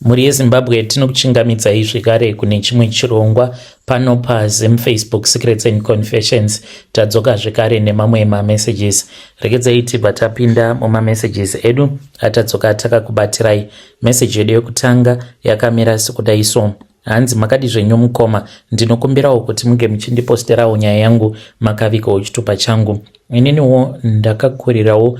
Mhuri yeZimbabwe, tinokuchingamidzai zvekare kune chimwe chirongwa pano paZim Facebook Secrets and Confessions. Tadzoka zvekare nemamwe mamessages. Regedzai tibva tapinda mumamessages edu atadzoka takakubatirai. Message yedu yekutanga yakamira sekudai so. Hanzi, "Makadi zvenyu mukoma? Ndinokumbirawo kuti munge muchindiposterawo nyaya yangu makavigawo chitupa changu. Ininiwo ndakakurirawo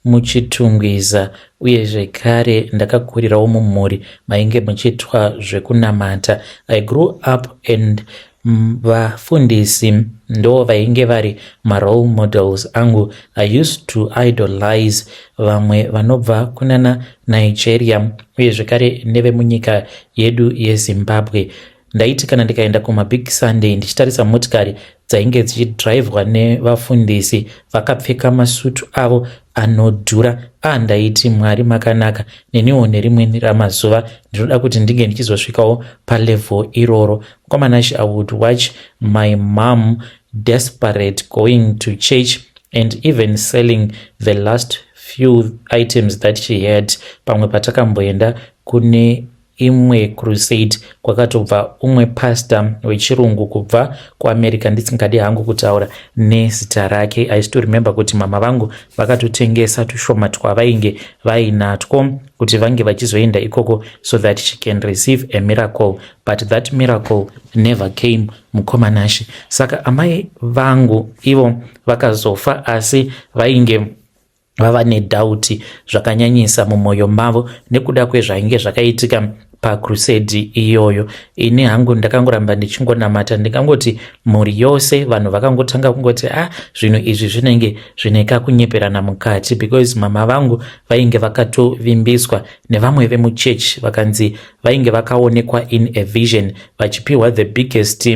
muChitungwiza, uye zvekare ndakakurirawo mumhuri mainge muchiitwa zvekunamata. I grew up and vafundisi ndo vainge vari marole models angu. I used to idolize vamwe vanobva kunana Nigeria, uye zvekare nevemunyika yedu yeZimbabwe. Ndaiti kana ndikaenda kumabig Sunday, ndichitarisa motikari dzainge dzichidhiraivhwa nevafundisi vakapfeka masutu avo anodhura, ndaiti, 'Mwari makanaka, neniwo nerimwe ramazuva ndinoda kuti ndinge ndichizosvikawo palevel iroro.' Mukomanashi, I would watch my mom desperate going to church and even selling the last few items that she had. Pamwe patakamboenda kune imwe crusade, kwakatobva umwe pastor wechirungu kubva kuAmerica, ndisingadi hangu kutaura nezita rake. I still remember kuti mama vangu vakatotengesa tushoma twavainge vainatwo kuti vange vachizoenda ikoko so that she can receive a miracle, but that miracle never came, mukomanashi. Saka amai vangu ivo vakazofa, asi vainge vava nedoubt zvakanyanyisa mumwoyo mavo nekuda kwezvainge zvakaitika pacrusade iyoyo. Ini hangu ndakangoramba ndichingonamata. Ndingangoti mhuri yose, vanhu vakangotanga kungoti, 'Ah, zvinhu izvi zvinenge zvine kakunyeperana mukati,' because mama vangu vainge vakatovimbiswa nevamwe vemuchechi, vakanzi vainge vakaonekwa in a vision vachipiwa the biggest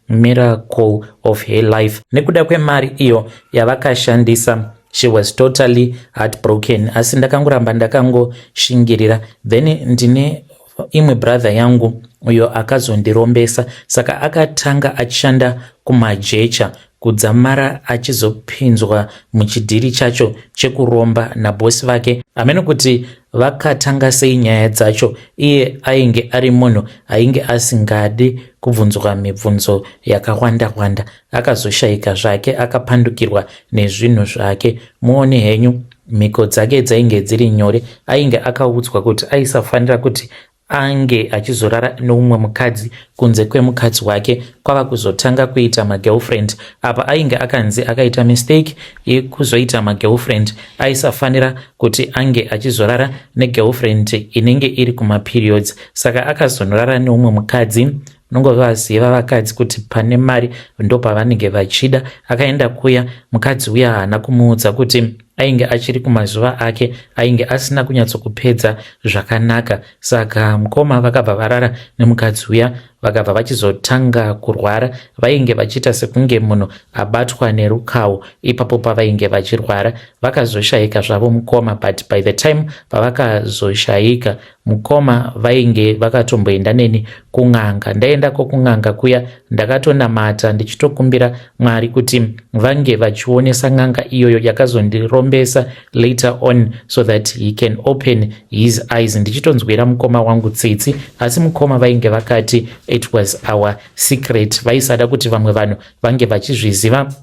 miracle of her life nekuda kwemari iyo yavakashandisa. She was totally heartbroken, asi ndakangoramba ndakangoshingirira. Then ndine imwe brother yangu uyo akazondirombesa. Saka akatanga achishanda kumajecha, kudzamara achizopinzwa muchidhiri chacho chekuromba nabhosi vake. Hamene kuti vakatanga sei nyaya dzacho. Iye ainge ari munhu ainge asingadi kubvunzwa mibvunzo yakawanda wanda. Akazoshayika zvake, akapandukirwa nezvinhu zvake. Muone henyu, mhiko dzake dzainge dziri nyore. Ainge akaudzwa kuti aisafanira kuti ange achizorara neumwe mukadzi kunze kwemukadzi wake. Kwava kuzotanga kuita magirlfriend. Apa ainge akanzi akaita mistake yekuzoita magirlfriend, aisafanira kuti ange achizorara negirlfriend inenge iri kumaperiods. Saka akazonorara neumwe mukadzi. Unongovaziva vakadzi kuti pane mari ndo pavanenge vachida. Akaenda kuya, mukadzi uya haana kumuudza kuti ainge achiri kumazuva ake, ainge asina kunyatsokupedza zvakanaka. Saka mukoma vakabva varara nemukadzi uya, vakabva vachizotanga kurwara. Vainge vachiita sekunge munhu abatwa nerukawo ipapo pavainge vachirwara. Vakazoshayika zvavo mukoma, but by the time pavakazoshayika mukoma, vainge vakatomboenda neni kun'anga. Ndaendako kun'anga kuya, ndakatonamata ndichitokumbira Mwari kuti vange vachionesa n'anga iyoyo yakazondirombesa later on so that he can open his eyes, ndichitonzwira mukoma wangu tsitsi. Asi mukoma vainge vakati it was our secret, vaisada kuti vamwe vanhu vange vachizviziva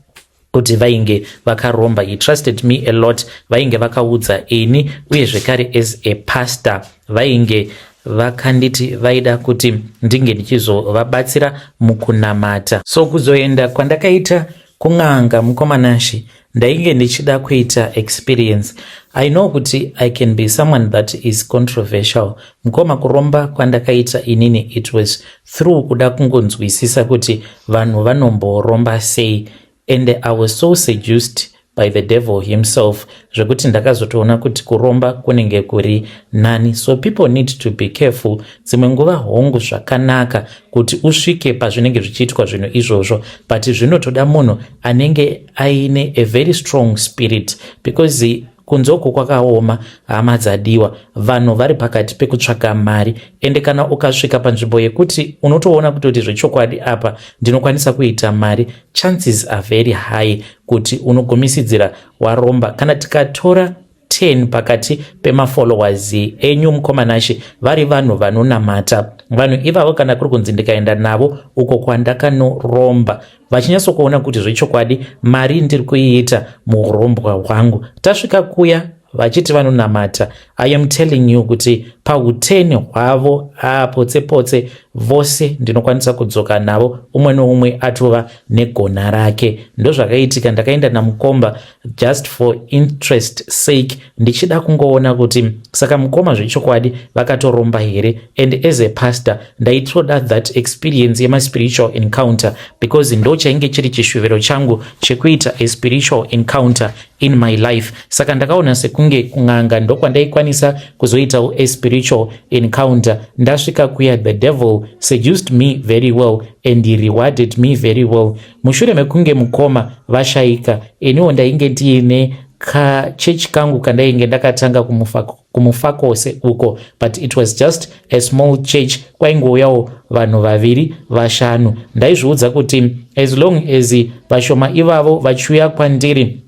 kuti vainge vakaromba. He trusted me a lot. Vainge vakaudza ini, uye zvekare as a pastor vainge vakanditi vaida kuti ndinge ndichizovabatsira mukunamata. So kuzoenda kwandakaita kun'anga, mukomanashi, ndainge ndichida kuita experience. I know kuti I can be someone that is controversial, mukoma. Kuromba kwandakaita inini, it was through kuda kungonzwisisa kuti vanhu vanomboromba sei, and I was so seduced by the devil himself zvekuti ndakazotoona kuti kuromba kunenge kuri nani. So people need to be careful. Dzimwe nguva, hongu, zvakanaka kuti usvike pazvinenge zvichiitwa zvinhu izvozvo, but zvinotoda munhu anenge aine a very strong spirit, because kunze uko kwakaoma, hama dzadiwa. Vanhu vari pakati pekutsvaka mari, ende kana ukasvika panzvimbo yekuti unotoona kutoti zvechokwadi apa ndinokwanisa kuita mari, chances are very high kuti unogumisidzira waromba. Kana tikatora 10 pakati pemafollowers enyu mukoma Nashe vari vanhu vanonamata. Vanhu ivavo kana kuri kunzi ndikaenda navo uko kwandakanoromba, vachinyatsokuona kuti zvechokwadi mari ndiri kuiita muurombwa hwangu, tasvika kuya vachiti vanonamata, I am telling you kuti pauteni hwavo apotse potse vose ndinokwanisa kudzoka navo, umwe noumwe atova negona rake. Ndozvakaitika. Ndakaenda namukomba just for interest sake, ndichida kungoona kuti saka mukoma zvechokwadi vakatoromba here. And as a pastor, ndaitoda that experience yemaspiritual encounter, because ndo chainge chiri chishuviro changu chekuita a spiritual encounter in my life. Saka ndakaona sekunge kun'anga ndokwandaikwanisa kuzoitawo a spiritual encounter. Ndasvika kuya, the devil seduced me very well and he rewarded me very well. Mushure mekunge mukoma vashayika, iniwo ndainge ndiine kachechi kangu kandainge ndakatanga kuMufakose uko, but it was just a small church. Kwaingouyawo vanhu vaviri, vashanu. Ndaizviudza kuti as long as vashoma ivavo vachiuya kwandiri,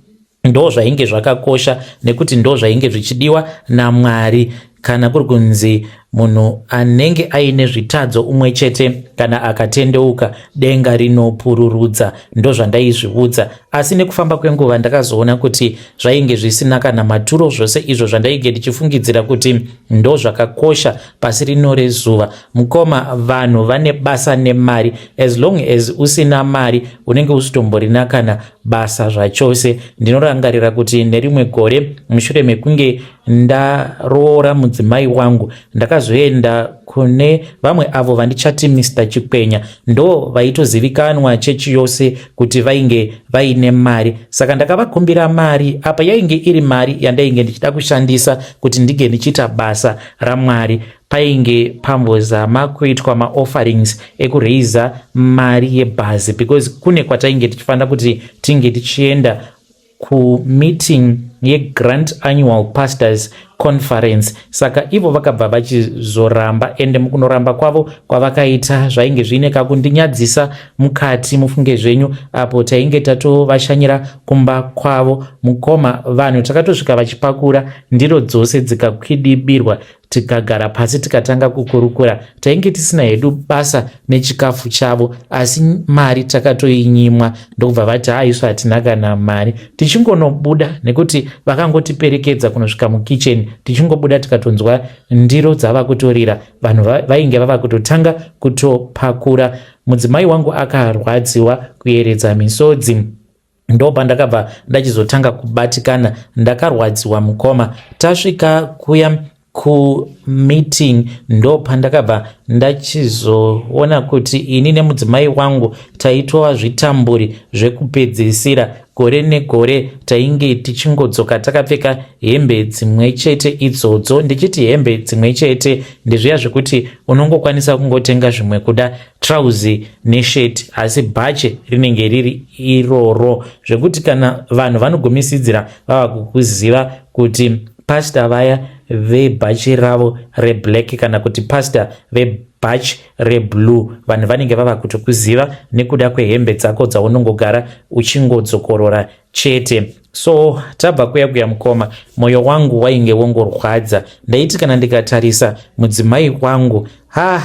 ndo zvainge zvakakosha, nekuti ndo zvainge zvichidiwa naMwari. Kana kuri kunzi munhu anenge aine zvitadzo umwe chete, kana akatendeuka, denga rinopururudza. Ndo zvandaizviudza. Asi nekufamba kwenguva ndakazoona kuti zvainge zvisina kana maturo zvose izvo zvandainge ndichifungidzira kuti ndo zvakakosha pasi rino rezuva. Mukoma, vanhu vane basa nemari. As long as usina mari, unenge usitomborina kana basa zvachose. Ndinorangarira kuti nerimwe gore, mushure mekunge ndaroora mudzimai wangu, ndakazoenda kune vamwe avo vandichati Mr Chikwenya. Ndo vaitozivikanwa chechi yose kuti vainge vaine mari. Saka ndakavakumbira mari. Apa yainge iri mari yandainge ndichida kushandisa kuti ndinge ndichiita basa raMwari. Painge pambozama kuitwa maofferings ekureiza mari yebhazi, because kune kwatainge tichifanira kuti tinge tichienda kumeeting yeGrand Annual Pastors Conference. Saka ivo vakabva vachizoramba, ende mukunoramba kwavo kwavakaita zvainge zviine kakundinyadzisa mukati. Mufunge zvenyu, apo tainge tatovashanyira kumba kwavo, mukoma, vanhu takatosvika vachipakura, ndiro dzose dzikakwidibirwa, tikagara pasi, tikatanga kukurukura. Tainge tisina hedu basa nechikafu chavo, asi mari takatoinyimwa. Ndokubva vati, "Haisu hatina kana mari." Tichingonobuda, nekuti vakangotiperekedza kunosvika mukicheni, tichingobuda tikatonzwa ndiro dzava kutorira. Vanhu vainge vava kutotanga kutopakura. Mudzimai wangu akarwadziwa kuyeredza misodzi. Ndo pandakabva ndachizotanga kubatikana. Ndakarwadziwa, mukoma. Tasvika kuya kumeeting, ndo pandakabva ndachizoona kuti ini nemudzimai wangu taitova zvitamburi zvekupedzisira. Gore negore tainge tichingodzoka takapfeka hembe dzimwe chete idzodzo. Ndichiti hembe dzimwe chete, ndezviya zvekuti unongokwanisa kungotenga zvimwe kuda trauzi nesheti, asi bhache rinenge riri iroro, zvekuti kana vanhu vanogumisidzira vava kukuziva kuti pasta vaya vebhachi ravo reblack kana kuti pasta vebhachi reblue. Vanhu vanenge vava kutokuziva nekuda kwehembe dzako dzaunongogara uchingodzokorora chete. So tabva kuya kuya, mukoma, mwoyo wangu wainge wongorwadza. Ndaiti kana ndikatarisa mudzimai wangu, ha,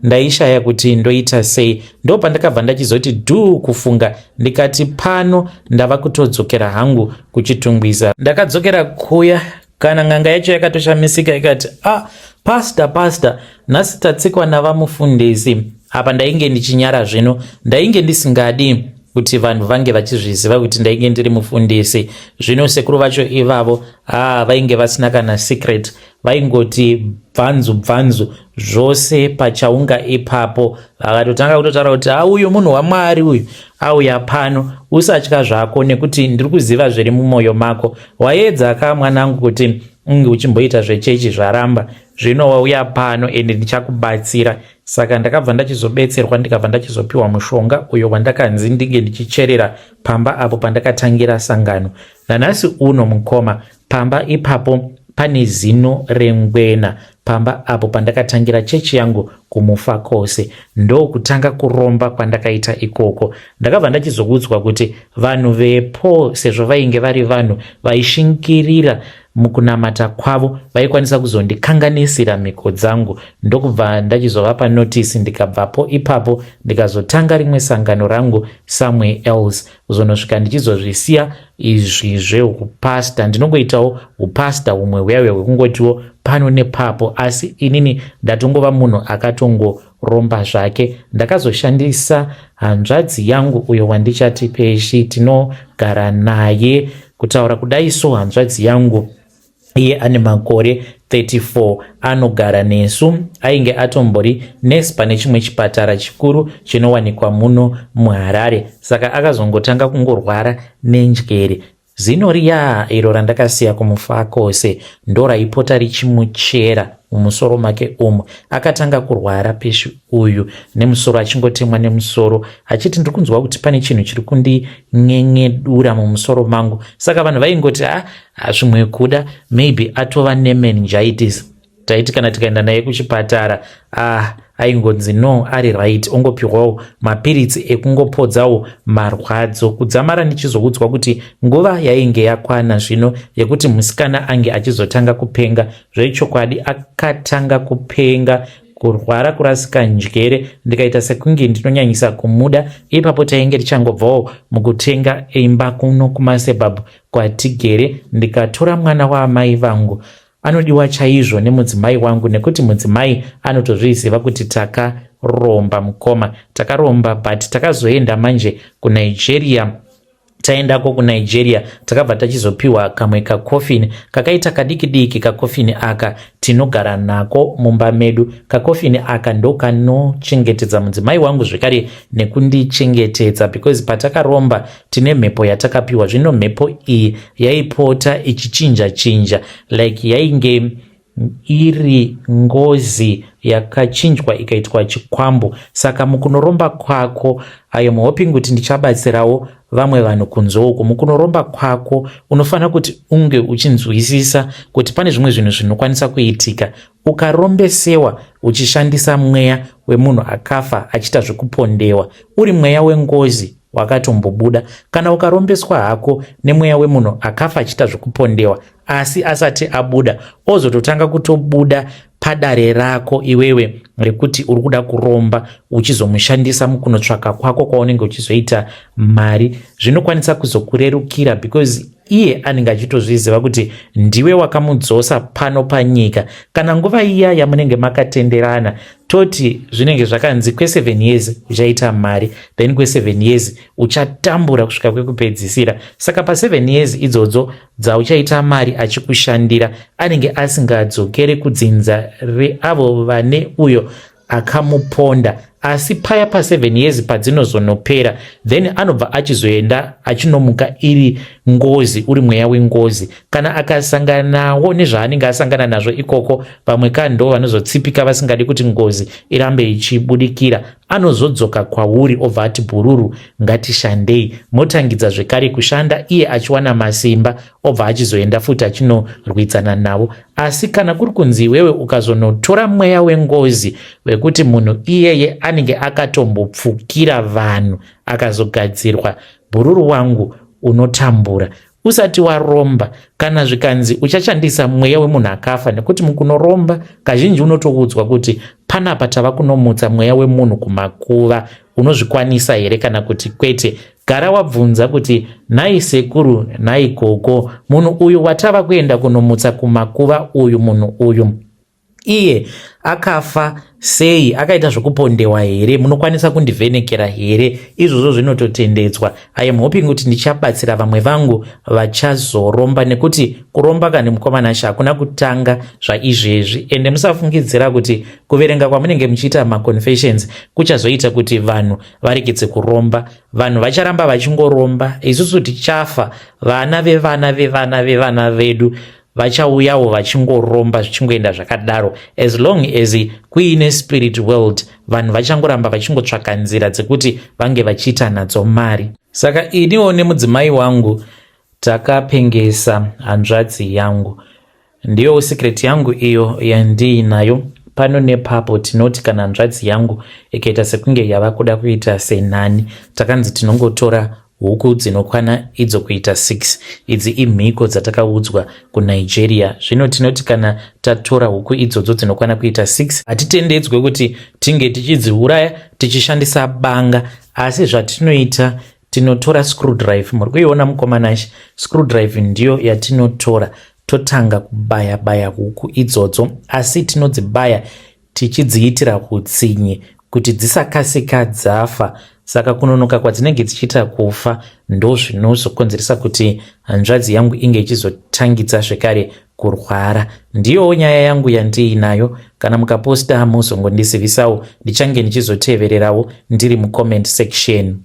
ndaishaya kuti ndoita sei. Ndo pandakabva ndachizoti dhuu kufunga, ndikati pano ndava kutodzokera hangu kuChitungwiza. Ndakadzokera kuya, kana n'anga yacho yakatoshamisika, ikati, "Ah, pasta, pasta, nhasi tatsikwa navamufundisi." Apa ndainge ndichinyara zvino. Ndainge ndisingadi kuti vanhu vange vachizviziva kuti ndainge ndiri mufundisi. Zvino sekuru vacho ivavo, haa, vainge vasina kana secret. Vaingoti bvanzu bvanzu zvose pachaunga ipapo. Vakatotanga kutotaura kuti, "Ha, uyu munhu waMwari uyu auya pano. Usatya zvako, nekuti ndiri kuziva zviri mumwoyo mako. Waedza ka, mwanangu, kuti unge uchimboita zvechechi, zvaramba. Zvino wauya pano, ende ndichakubatsira." Saka ndakabva ndachizobetserwa, ndikabva ndachizopiwa mushonga uyo wandakanzi ndinge ndichicherera pamba apo pandakatangira sangano. Nanhasi uno, mukoma, pamba ipapo pane zino rengwena, pamba apo pandakatangira chechi yangu. kuMufakose. Ndokutanga kuromba kwandakaita ikoko. Ndakabva ndachizoudzwa kuti vanhu vepo sezvo vainge vari vanhu vaishingirira mukunamata kwavo vaikwanisa kuzondikanganisira mhiko dzangu, ndokubva ndachizovapa notice, ndikabvapo ipapo ndikazotanga rimwe sangano rangu somewhere else, kuzonosvika ndichizozvisiya izvi zveupasta. Ndinongoitawo upasta humwe huya huya hwekungotiwo pano nepapo, asi inini ndatongova munhu akatongoromba zvake. Ndakazoshandisa hanzvadzi yangu uyo wandichati Peshi, tinogara naye. Kutaura kudai so, hanzvadzi yangu iye ane makore 34, anogara nesu. Ainge atombori nesi pane chimwe chipatara chikuru chinowanikwa muno muHarare. Saka akazongotanga kungorwara nenjere. Zino riya iro randakasiya kuMufakose ndo raipota richimuchera mumusoro make umu. Akatanga kurwara Peshi uyu nemusoro, achingotemwa nemusoro, achiti, "Ndiri kunzwa kuti pane chinhu chiri kundin'en'edura mumusoro mangu." Saka vanhu vaingoti, "A, ah, zvimwe kuda maybe atova nemeningitis." Taiti kana tikaenda naye kuchipatara, ah, aingonzi no, ari right, ongopiwawo mapiritsi ekungopodzawo marwadzo. Kudzamara ndichizoudzwa kuti nguva yainge yakwana zvino yekuti musikana ange achizotanga kupenga. Zvechokwadi akatanga kupenga, kurwara, kurasika njere, ndikaita sekunge ndinonyanyisa kumuda. Ipapo tainge tichangobvawo mukutenga imba kuno kumasuburbs kwatigere, ndikatora mwana waamai vangu anodiwa chaizvo nemudzimai wangu, nekuti mudzimai anotozviziva kuti takaromba. Mukoma, takaromba, but takazoenda manje kuNigeria. Taendako kuNigeria, takabva tachizopiwa kamwe kacoffin kakaita kadiki diki. Kacoffin aka tinogara nako mumba medu. Kacoffin aka ndo kanochengetedza mudzimai wangu zvekare nekundichengetedza, because patakaromba tine mhepo yatakapiwa. Zvino mhepo iyi yaipota ichichinja chinja, like yainge iri ngozi yakachinjwa ikaitwa chikwambo. Saka mukunoromba kwako, I am hoping kuti ndichabatsirawo vamwe vanhu kunze uku, mukunoromba kwako unofanira kuti unge uchinzwisisa kuti pane zvimwe zvinhu zvinokwanisa kuitika. Ukarombesewa uchishandisa mweya wemunhu akafa achiita zvekupondewa, uri mweya wengozi wakatombobuda, kana ukarombeswa hako nemweya wemunhu akafa achiita zvekupondewa asi asati abuda, ozototanga kutobuda padare rako iwewe rekuti uri kuda kuromba, uchizomushandisa mukunotsvaka kwako kwaunenge uchizoita mari, zvinokwanisa kuzokurerukira, because iye anenge achitozviziva kuti ndiwe wakamudzosa pano panyika. Kana nguva iya yamunenge makatenderana, toti zvinenge zvakanzi kwe7 years uchaita mari, then kwe7 years uchatambura kusvika kwekupedzisira. Saka pa7 years idzodzo dzauchaita mari achikushandira, anenge asingadzokere kudzinza reavo vane uyo akamuponda. Asi paya pa7 years padzinozonopera, then anobva achizoenda achinomuka iri ngozi, uri mweya wengozi. Kana akasanganawo nezvaanenge asangana nazvo ikoko, vamwe kando vanozotsipika vasingadi kuti ngozi irambe ichibudikira, anozodzoka kwauri, obva ati, "Bhururu, ngatishandei." Motangidza zvekare kushanda, iye achiwana masimba, obva achizoenda futi achinorwidzana navo. Asi kana kuri kunzi iwewe ukazonotora mweya wengozi wekuti munhu iyeye anenge akatombopfukira vanhu akazogadzirwa, bhururu wangu, unotambura usati waromba. Kana zvikanzi uchashandisa mweya wemunhu akafa, nekuti mukunoromba kazhinji unotoudzwa kuti panapa tava kunomutsa mweya wemunhu kumakuva, unozvikwanisa here kana kuti kwete, gara wabvunza kuti, "Nhai sekuru, nhai gogo, munhu uyu watava kuenda kunomutsa kumakuva uyu, munhu uyu iye akafa sei? Akaita zvokupondewa here? Munokwanisa kundivhenekera here?" Izvozvo zvinototendedzwa. I am hoping kuti ndichabatsira vamwe vangu vachazoromba, nekuti kuromba kani, mukomanasha, hakuna kutanga zvaizvezvi. Ende musafungidzira kuti kuverenga kwamunenge muchiita maconfessions kuchazoita kuti vanhu varegedze kuromba. Vanhu vacharamba vachingoromba. Isusu tichafa, vana vevana vevana vevana vedu vachauyawo vachingoromba, zvichingoenda zvakadaro. As long as kuine spirit world, vanhu vachangoramba vachingotsvaka nzira dzekuti vange vachiita nadzo mari. Saka iniwo nemudzimai wangu takapengesa hanzvadzi yangu. Ndiyo secret yangu iyo yandiinayo. Pano nepapo tinoti kana hanzvadzi yangu ikaita sekunge yava kuda kuita senani, takanzi tinongotora huku dzinokwana idzo kuita 6. Idzi imhiko dzatakaudzwa kuNigeria. Zvino tinoti kana tatora huku idzodzo dzinokwana kuita 6, hatitendedzwe kuti tinge tichidziuraya tichishandisa banga, asi zvatinoita tinotora screwdrive. Muri kuiona mukomanashi, screwdrive ndiyo yatinotora totanga kubaya baya huku idzodzo, asi tinodzibaya tichidziitira hutsinye kuti dzisakasika dzafa. Saka kunonoka kwadzinenge dzichiita kufa ndozvinozokonzeresa kuti hanzvadzi yangu inge ichizotangidza zvekare kurwara. Ndiyowo nyaya yangu yandiinayo. Kana mukaposta muzongondizivisawo, ndichange ndichizotevererawo ndiri mucomment section.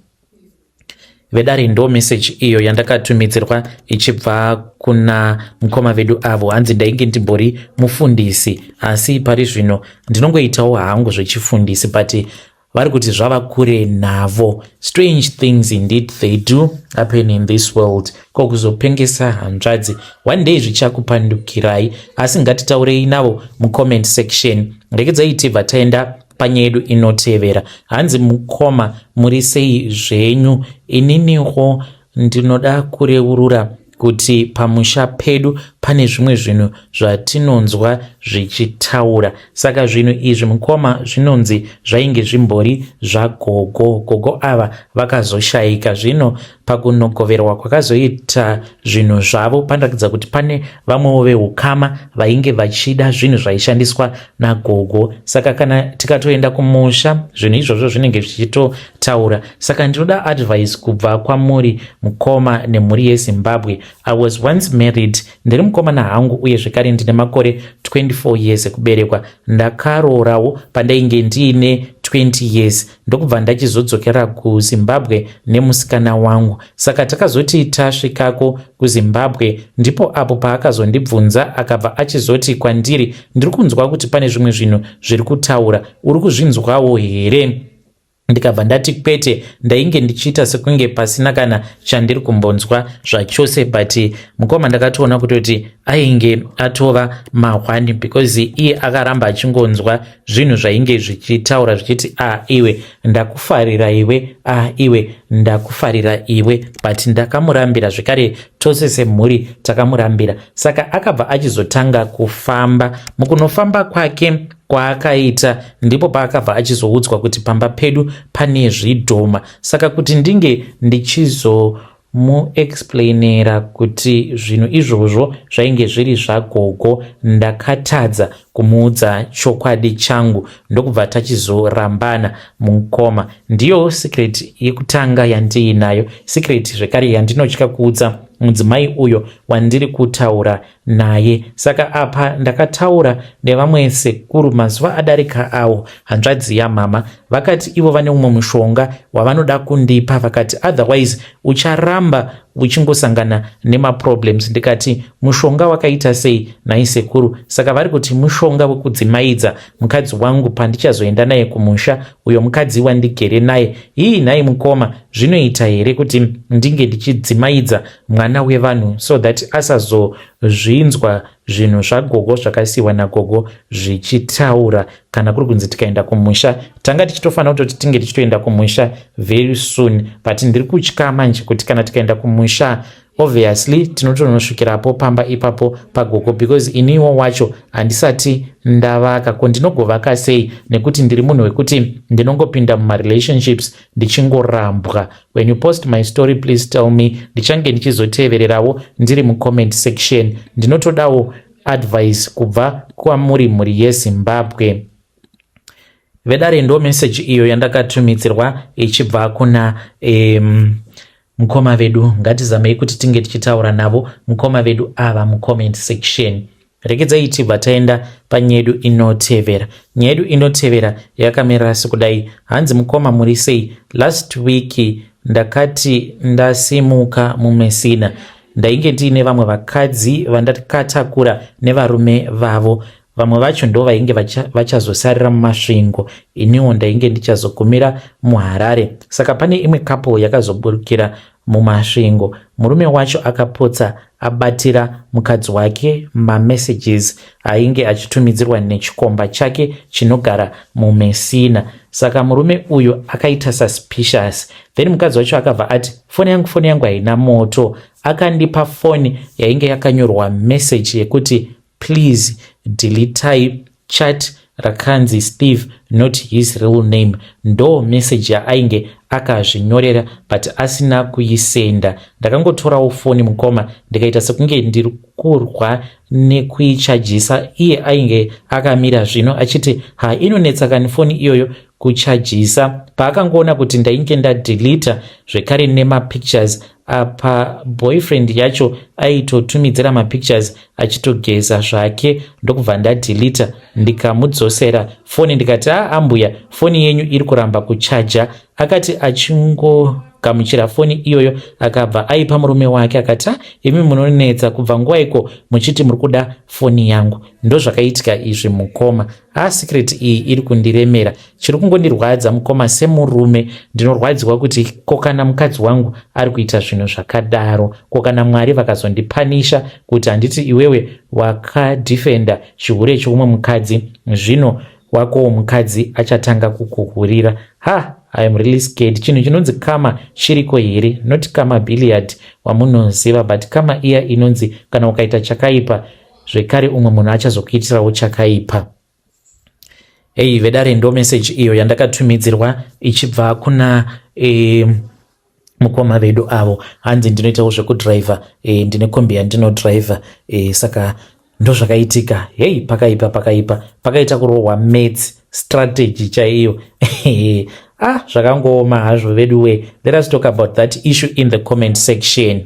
Vedare, ndo message iyo yandakatumidzirwa ichibva kuna mukoma vedu avo. Hanzi ndainge ndimbori mufundisi, asi pari zvino ndinongoitawo hangu zvechifundisi, but vari kuti zvava kure navo. Strange things indeed, they do happen in this world. Ko kuzopengesa hanzvadzi, one day zvichakupandukirai, asi ngatitaurei navo mucomment section. Rekedzai tibva taenda panyaya yedu inotevera. Hanzi, mukoma, muri sei zvenyu? Ininiwo ndinoda kureurura kuti pamusha pedu pane zvimwe zvinhu zvatinonzwa zvichitaura. Saka zvinhu izvi, mukoma, zvinonzi zvainge zvimbori zvagogo. Gogo ava vakazoshayika. Zvino pakunogoverwa kwakazoita zvinhu zvavo, panoratidza kuti pane vamwewo veukama vainge vachida zvinhu zvaishandiswa nagogo. Saka kana tikatoenda kumusha, zvinhu izvozvo zvinenge zvichitotaura. Saka ndinoda advice kubva kwamuri, mukoma nemhuri yeZimbabwe. I was once married. Ndiri mukomana hangu, uye zvekare ndine makore 24 years ekuberekwa. Ndakaroorawo pandainge ndiine 20 years, ndokubva ndachizodzokera kuZimbabwe nemusikana wangu. Saka takazoti tasvikako kuZimbabwe, ndipo apo paakazondibvunza, akabva achizoti kwandiri, "Ndiri kunzwa kuti pane zvimwe zvinhu zviri kutaura, uri kuzvinzwawo here?" Ndikabva ndati kwete. Ndainge ndichiita sekunge pasina kana chandiri kumbonzwa zvachose, but mukoma, ndakatoona kutoti ainge atova mahwani, because iye akaramba achingonzwa zvinhu zvainge zvichitaura zvichiti, "A ah, iwe, ndakufarira iwe, a ah, iwe, ndakufarira iwe." But ndakamurambira zvekare, tose semhuri takamurambira. Saka akabva achizotanga kufamba. Mukunofamba kwake kwaakaita, ndipo paakabva achizoudzwa kuti pamba pedu pane zvidhoma. Saka kuti ndinge ndichizomuexplainera kuti zvinhu izvozvo zvainge zviri zvagogo, ndakatadza kumuudza chokwadi changu, ndokubva tachizorambana. Mukoma, ndiyo secret yekutanga yandiinayo, secret zvekare yandinotya kuudza mudzimai uyo wandiri kutaura naye. Saka apa ndakataura nevamwe sekuru mazuva adarika awo, hanzvadzi yamama. Vakati ivo vane umwe mushonga wavanoda kundipa. Vakati otherwise ucharamba uchingosangana nemaproblems. Ndikati, "Mushonga wakaita sei nhai sekuru?" Saka vari kuti mushonga wekudzimaidza mukadzi wangu pandichazoenda naye kumusha, uyo mukadzi wandigere naye. Hii, nhai mukoma, zvinoita here kuti ndinge ndichidzimaidza mwana wevanhu so that asazozvinzwa zvinhu zvagogo zvakasiyiwa nagogo zvichitaura, kana kuri kunzi tikaenda kumusha? Tanga tichitofanira kutoti tinge tichitoenda kumusha very soon, but ndiri kutya manje kuti kana tikaenda kumusha, obviously tinotonosvikirapo pamba ipapo pagogo, because iniwo wacho handisati ndavaka. Ko ndinogovaka sei, nekuti ndiri munhu wekuti ndinongopinda mumarelationships ndichingorambwa? When you post my story, please tell me. Ndichange ndichizotevererawo ndiri mucomment section. Ndinotodawo advice kubva kwamuri, mhuri yeZimbabwe. Vedare, ndo message iyo yandakatumidzirwa ichibva kuna mukoma vedu. Ngatizamei kuti tinge tichitaura navo mukoma vedu ava mucomment section. Rekedzai tibva taenda panyaya yedu inotevera. Nyaya yedu inotevera yakamira sekudai. Hanzi, mukoma, muri sei? Last week ndakati ndasimuka muMesina, ndainge ndiine vamwe vakadzi vandakatakura nevarume vavo. Vamwe vacho ndo vainge vachazosarira muMasvingo, iniwo ndainge ndichazogumira muHarare. Saka pane imwe couple yakazoburukira muMasvingo. Murume wacho akapotsa abatira mukadzi wake mamessages ainge achitumidzirwa nechikomba chake chinogara muMessina. Saka murume uyu akaita suspicious. Then mukadzi wacho akabva ati, "Foni yangu, foni yangu haina moto." Akandipa foni yainge yakanyorwa message yekuti, "Please deletai chat rakanzi Steve, not his real name." Ndo message yaainge akazvinyorera, but asina kuisenda. Ndakangotorawo foni, mukoma, ndikaita sekunge ndiri kurwa nekuichajisa. Iye ainge akamira zvino achiti, "Ha, inonetsa kani foni iyoyo kuchajisa." Paakangoona kuti ndainge ndadelita zvekare nemapictures apa, boyfriend yacho aitotumidzira mapictures achitogeza zvake, ndokubva ndadelita, ndikamudzosera foni, ndikati, "A, ambuya, foni yenyu iri kuramba kuchaja." Akati achingogamuchira foni iyoyo, akabva aipa murume wake, akati, "A, imi munonetsa, kubva nguva iko muchiti muri kuda foni yangu." Ndozvakaitika izvi, mukoma. A, secret iyi iri kundiremera. Chiri kungondirwadza, mukoma, semurume ndinorwadziwa kuti ko kana mukadzi wangu ari kuita zvinhu zvakadaro, ko kana Mwari vakazondipanisha kuti, "Handiti iwewe wakadhifenda chihure choumwe mukadzi, zvino wakowo mukadzi achatanga kukuhurira?" Ha, I am really scared. Chinhu chinonzi karma chiriko here? Not karma billiard wamunoziva, but karma iya inonzi kana ukaita chakaipa, zvekare umwe munhu achazokuitirawo chakaipa. Ei, vedare, ndo message iyo yandakatumidzirwa ichibva kuna mukoma vedu avo. Hanzi ndinoitawo zvekudhiraivha, ndine kombi yandinodhiraivha. Saka ndozvakaitika. Hei, pakaipa, pakaipa, pakaita kurohwa maths strategy chaiyo. Ah, zvakangooma hazvo vedu we. Let us talk about that issue in the comment section.